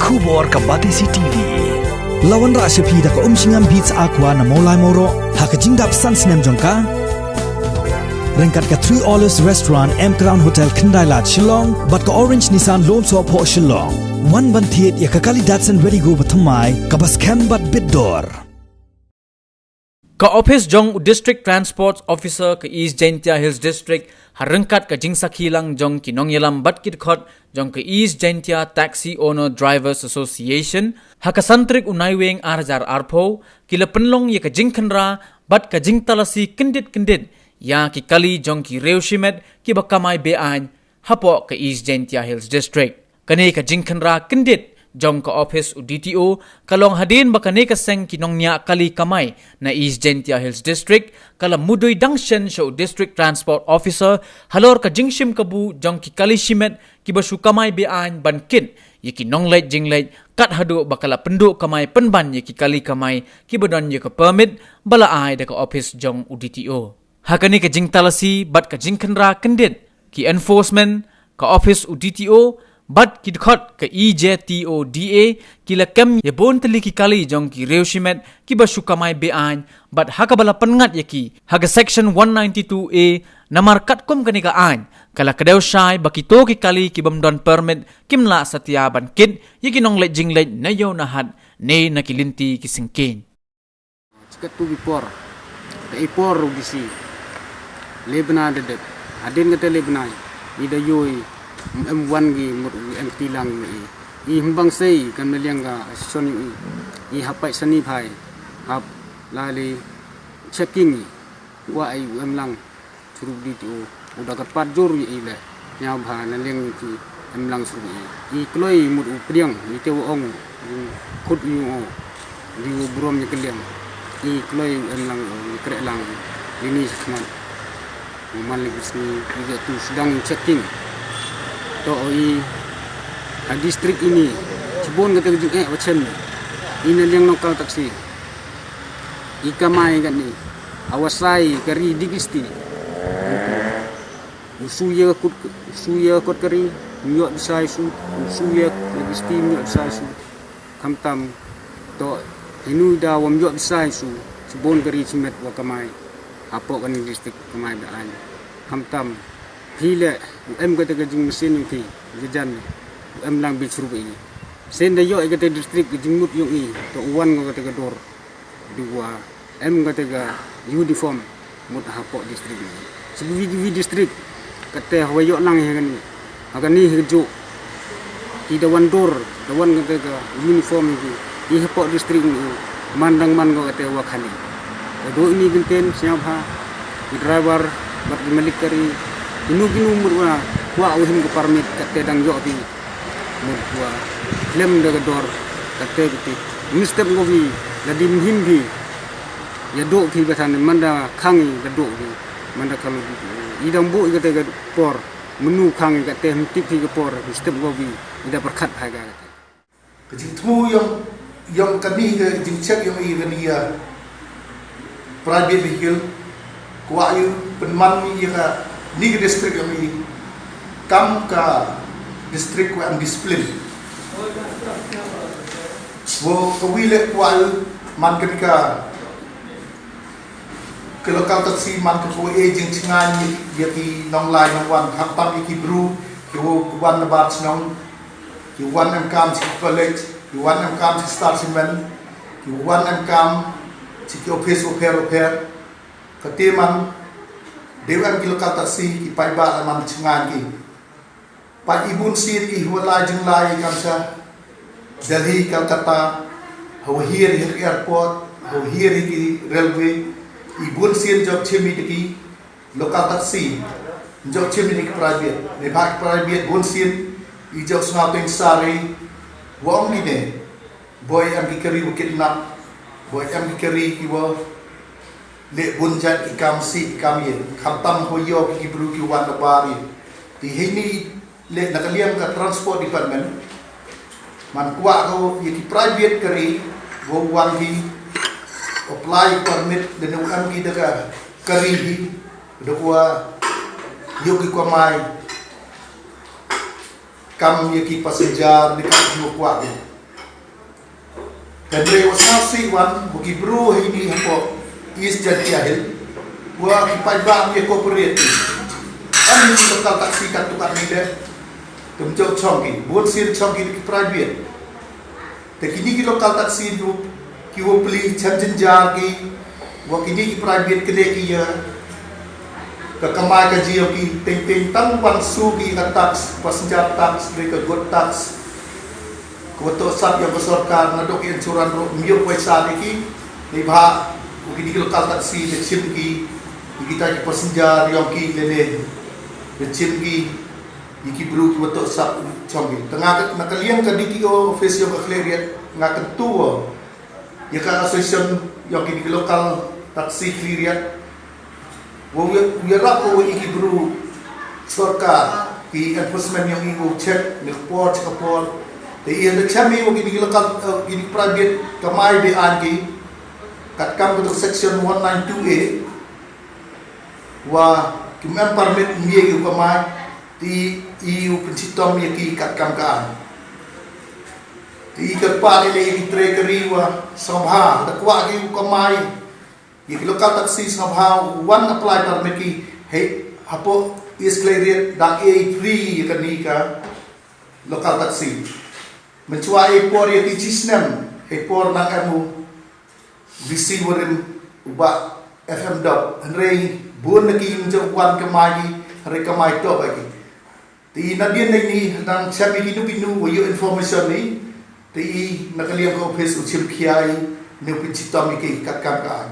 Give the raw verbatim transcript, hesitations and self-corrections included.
Khubor ka Batesi T V. La wanrah sha phi da ka Umshngam Beats Aqua na Mawlai Mawroh ha ka jingdap san snem jong ka. Ryngkat ka Three Olives Restaurant, M Crown Hotel, Khyndai Lad, Shillong, bad ka Orange Nissan Lumsohphoh, Shillong. Wan ban thied ïa ka kali Datsun Redi-GO bathymmai kaba skhem bad bit dor. Ka ophis jong u District Transport Officer ka East Jaintia Hills District, ha ryngkat ka jingsakhi lang jong ki nongïalam bad ki dkhot jong ka East Jaintia Taxi Owner Drivers Association, ha ka san tarik u Naiwieng ar hajar arphew, ki la pynlong ïa ka jingkhynra bad ka jingtalasi kyndit kyndit ïa ki kali jong ki riew shimet kiba kamai be-aiñ hapoh ka East Jaintia Hills District. Kane ka jingkhynra kyndit jong ka ophis u D T O ka long hadien ba kane ka seng ki nongñiah kali kamai na East Jaintia Hills District ka la mudui dang shen sha u District Transport Officer halor ka jingshim kabu jong ki kali shimet kiba shu kamai be-aiñ ban kit ïa ki nongleit jingleit, kat haduh ba ka la pynduh kamai pynban ïa ki kali kamai kiba don ïa ka permit ba la ai da ka ophis jong u D T O. Ha kane ka jingtalasi bad ka jingkhynra kyndit, ki enforcement, ka ophis u D T O bad ki dkhot ka E J T O D A ki la kem ïa bun tylli ki kali jong ki riew shimet kiba shu kamai be-aiñ, bad ha kaba la pynngat ïa ki ha ka Section one ninety-two A, namar katkum kane ka aiñ ka la kdew shai ba kito ki kali ki bym don permit kim lah satia ban kit ïa ki nongleit jingleit na ïew na hat ne na ki lynti ki syngkien. Chi katto ki por, ka i por ruh bisi, lebna da dep, hadien kata lebna, i da ïohi, em wan ki mut em kti lang i. I hynbang sei kan meliang ka session i, i hap pait sani phai, hap lali checking i, wa i em lang. Shurup di tu, u da kyrpad jur ïa i leh. Ñiaw bha na liang ki em lang shurup i. I kloi mut u pdiang, i te u ong, u khut u ong, di u burom ïa ka liang. I kloi em lang, u kreh lang, ini sesman. U man lagi sini, i ga tu sedang checking. To i, ha district ini, shibun kata ka jingeh wa chen. I na liang nongkal taksi. I kamai kane, a wa sai ka ri di kisti. U shu ïa kot, u shu ïa kot ka ri, ym ïoh di sai shu, u shu ïa kot kisti, ym ïoh di sai shu. Khamtam, to, hinu da wa ym ïoh di sai shu, shibun ka ri shimet wa kamai, hapoh kane district kamai da aiñ. Khamtam, phi leh, u em kata ka jingmynsiem yong phi, jajan, u em lang bit shurup i. Shen da ïoh i kata district ka jingmut yong i, to u wan ko kata ka dor. Di wa em kata ka uniform mut hapoh district. Shu wi wi district kata hawa ïoh lang ha kani. Ha kani ha juk. Ki da wan dur, da wan kata ka uniform ki. I hapoh district ni man dang man ko kata wa khali. Ka do ini genten siap ha. Ki driver bad ki malik kari. Kinu kinu mut wa wa u him ka permit kata dang ïoh ki. Mut wa klem da ka dor kata kata. Mistep ngo bi la di mhim bi. Ïa dok phi ba than manda khang i da dok phi manda kalu di. I dang bu i kata ka por menu khang i kata hynti phi ka por mistep ngo bi i da perkhat ha ka kata. Ka jingthmu yong yong kani ka jingcheck yong i kani ïa private vehicle. Kwah ïa u pynman ïa kani ka district yong i kam ka district wa em discipline. Wo ka wi le kwah ïa u man kani ka Ki local taxi man ka ko e jingchngaiñ ïa ki nonglai nongwan, khamtam ïa ki bru ki wan na bar chnong, ki wan em kam sha ki college, ki wan em kam sha ki star cement, ki wan em kam sha ki office upher upher. Kate man dei em ki local taxi ki paidbah man chngaiñ ki. Pat i bun sien i hawalai jinglai i kam sha Delhi, Calcutta, hawa hiar hi ki airport, hawa hiar hi ki railway, i bun sien jop chim i ki local taxi, jop chim i ki private. Neibhah ki private bun sien i jop sngaw teng sari, wa ong kine. Boi em ki kari wa kidnap, boi em ki kari ki wa leh bun jait ki kam sih ki kam ïa, khamtam hawa ïoh ki bru ki wan na bar ïa. Te heini leh na ka liang ka transport department, man kwah ko ïa ki private kari wa wan ki apply permit lane wa em ki da ka kari hi, da wa ïoh ki kamai kam ïa ki passenger ne kam ki wa kwah ki. Hynrei wat sngewsih wan ba ki bru ha ini hapoh East Jaintia Hills, wa ki paidbah ym cooperate. Em ini local taxi katto katne de, ym jooh chong ki, bun sien chong ki da ki private. Te kini ki local taxi du ki wa pli chan jynjar ki, wa kini ki private kane ki ya ka kamai ka jia ki teng teng tang wan su ki ka tax, passenger tax, le ka good tax. Ka wa toh sap ya ka sorkar na dok insurance ro myo paisa de ki, ni ba, u kini ki local taxi de chim ki, kita ki passenger yong ki le le, de chim ki, i ki bru ki wa toh sap chong ki. Tanga ka, na ka liang ka D T O office yong ka Khliehriat, nga ka tu wa ya ka association yong ki local taxi Khliehriat. Wa, wa, wa rap wa i ki bru sorkar ki enforcement yong i wa check ni ka por, check ka por. Te i da cham i wa ki local, eh, ki private kamai de an ki. Kat kam ka section one nine two A. Wa ki mem permit mye ki kamai. Te i u pynchitom ya ki kat kam ka an. Te i ka pa le le i ki tre ka ri wa sngewbha da kwah ki u kamai. Ya ki local taxi sngewbha wan apply permit ki, hei, hapoh East Khliehriat dang e free ya kani ka local taxi. Mynchwa e por ya ki chi snem, e por nang em u V C warim u ba F M dot. Hynrei bun na ki ym jooh wan kamai ki, hynrei kamai toh ba ki. Te i na dien na ini dang cham i kinu kinu wa yoh information ni. Te i na ka liang ka office u chim khia i, ne u pynchitom i ki kat kam ka an.